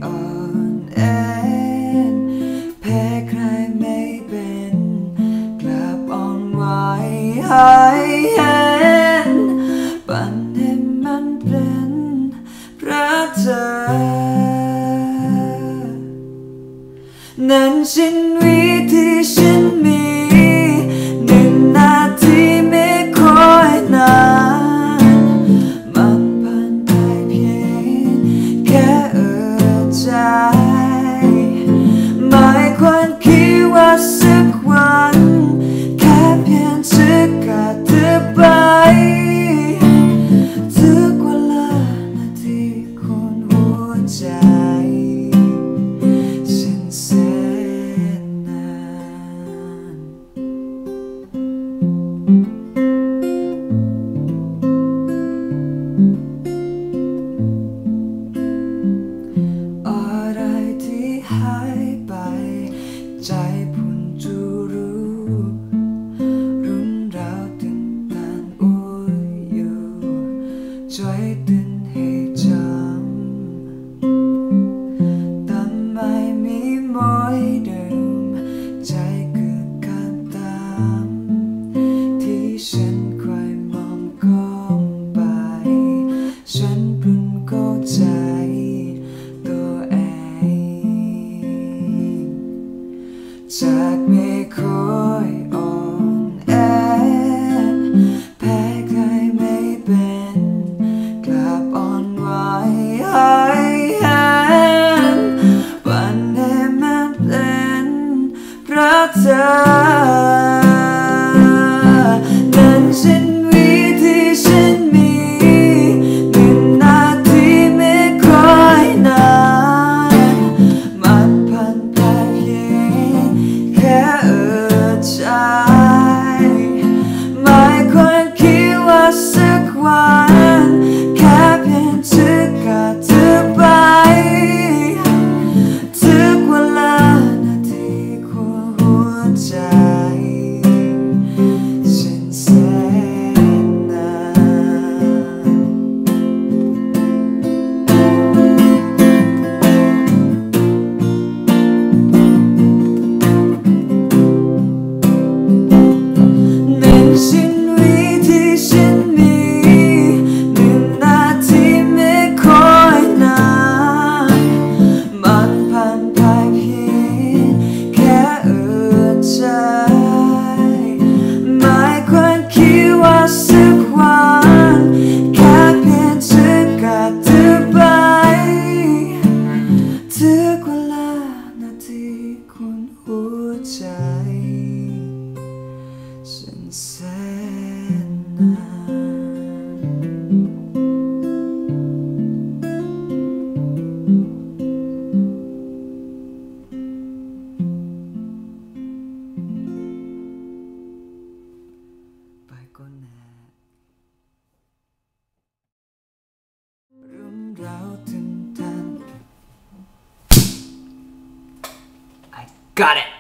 อ่อนแอ แพ้ใครไม่เป็น กลับอ่อนไหว หายแหน ปั่นให้มันเป็นพระเจ้า นั้นสิ้นวิธีฉันมี หนึ่งนาทีไม่ค่อยนาน มันผ่านไปเพียงแค่เอื้อมใจ ไม่ควรคิดว่าสักวัน แค่เพียงเธอกาเธอไป ทุกเวลานาที คนหัวใจฉันแสนนาน อะไรที่หายไป ใจผมจะรู้ รุ่นราวตื่นตันอ้วยอยู่ ช่วยเตือนให้จำ แต่ไม่มีมอยเดิม ใจคือการตาม ที่ฉันคอยมองก้มไป ฉันเพิ่งเข้าใจตัวเอง จากไม่ค่อยอ่อนแอ แพ้ใครไม่เป็น กลับอ่อนไหว หายแหน ปั่นให้มันเป็นพระเจ้า นั้นสิ้นวิธีฉันมี หนึ่งนาทีไม่ค่อยนาน มันผ่านไปเพียงแค่เอื้อมใจ ไม่ควรคิดว่าสักวัน แค่เพียงเธอกาเธอไป ทุกเวลานาที คนหัวใจฉันแสนนาน นั้นสิ้นวิธีฉันมี หนึ่งนาทีไม่ค่อยนาน มันผ่านไปเพียงแค่เอื้อมใจ ไม่ควรคิดว่าสักวัน แค่เพียงเธอกาเธอไป ทุกเวลานาที คนหัวใจฉันแสนนาน Bye cô nè. Rung rau thinh than. I got it.